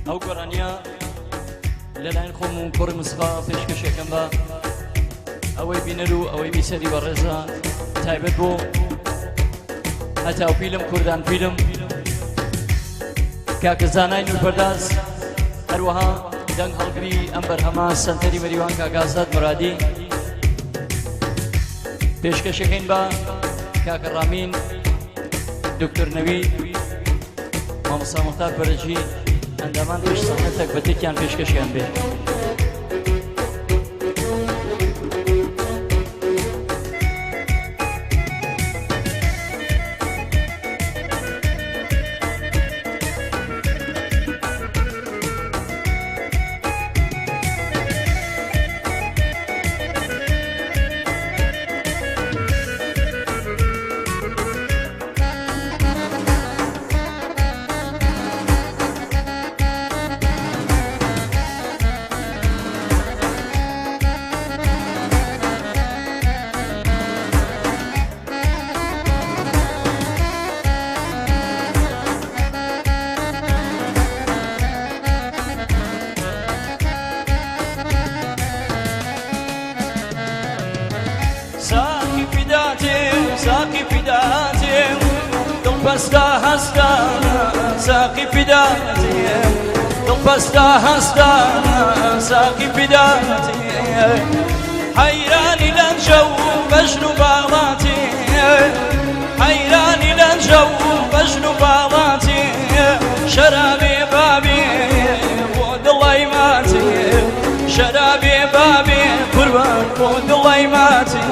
ئەو گۆرانیە لەلایەن خۆم و کوڕی مسخا پێشکەشەکەم بە ئەوەی بینەر و ئەوەی بیسەری بەڕێزە تایبەت بۆ هەتاو فیلم کوردان فیلم کاکە زانای نورپەرداز، هەروەها دەنگ هەڵگری ئەم بەرهەمە سەنتەری مەریوان کاک ئازاد مرادی. پێشکەشەکەین بە کاکە ڕامین، دکتۆر نەوی، مامۆستا مختار فەرەجی، ئەندامان پێش سەحنە تەک بە تەکیان پێشکەشیان بێ. ساقی فیداتێ، ساقی فیداتێ، دڵ پەستا هەستا، ساقی فیداتێ، دڵ پەستا هەستا، ساقی فیداتێ، حەیرانی لەنجە و بەژن و باڵاتێ، حەیرانی لەنجە و بەژن و باڵاتێ، شەرابێ بابێ بۆ دڵی ماتێ، شەرابێ بابێ قوربان بۆ دڵی ماتێ.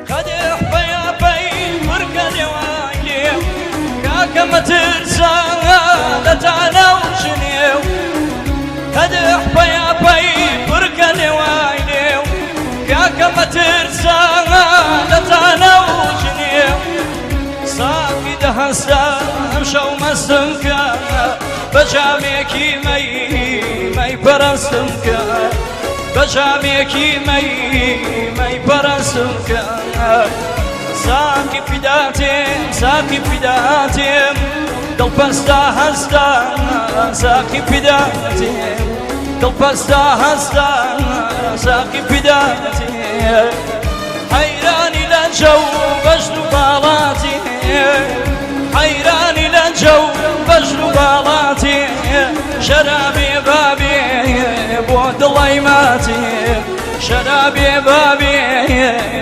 قەدح پەیا پەی پرکە لێوای کاکە مەترسە لە تانە و ژنێو، قەدح پەیا پەی پرکە لێوای لێو، کاکە مەترسە لە تانە و ژنێو، ساقی دەهەستا ئەمشەو مەستم کە، بە جامێکی مەی مەی پەرستم کە، بە جامێکی مەی مەی پەرستم کە، ساقی فیداتێم، ساقی فیداتێم، دڵ پەستا هەستا، ساقی فیداتێم، دڵ پەستا هەستا، ساقی فیداتێم، حەیرانی لەنجە و بەژن و باڵاتێ، حەیرانی لەنجە و بەژن و باڵاتێ، شەرابێ بابێ بۆ دڵی ماتێ، شەرابێ بابێ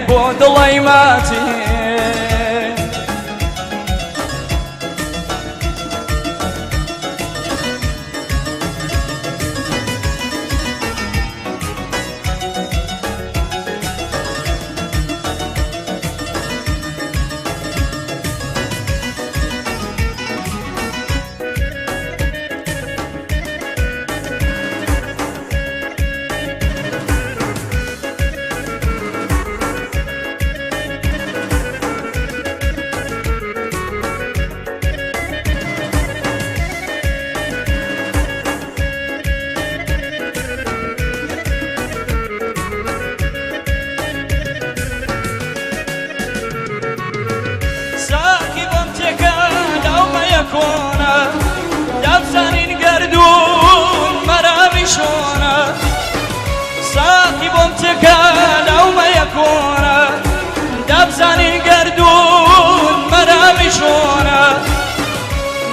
بۆ دڵی ماتێ. ساقی بۆم تێکە لەو مەیە کۆنە، دابزانین گەردوون مەرامی شۆنە، ساقی بۆم تێکە لەو مەیە کۆنە، دابزانین گەردوون مەرامی شۆنە،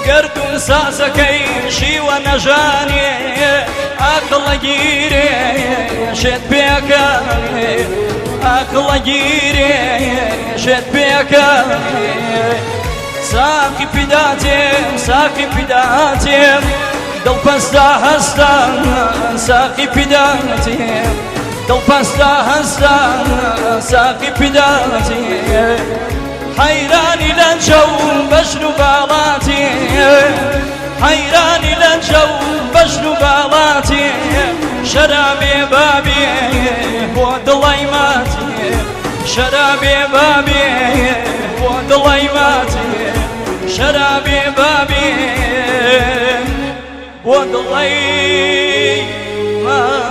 گەردوون سازەکەی شیوە نەژانێ، ئاقڵە گیرێ شێت پێکانێ، ئاقڵە گیرێ شێت پێکانێ، ساقی فیداتێم، ساقی فیداتێم، دڵ پەستا هەستا، ساقی فیداتێم، دڵ پەستا هەستا، ساقی فیداتێم، حەیرانی لەنجە و بەژن و باڵاتێ، حەیرانی. شەرابێ بابێ بۆ دڵی ماتێ، شەرابێ بابێ بۆ دڵی ماتێ، شەرابێ بابێ بۆ دڵی ماتێ.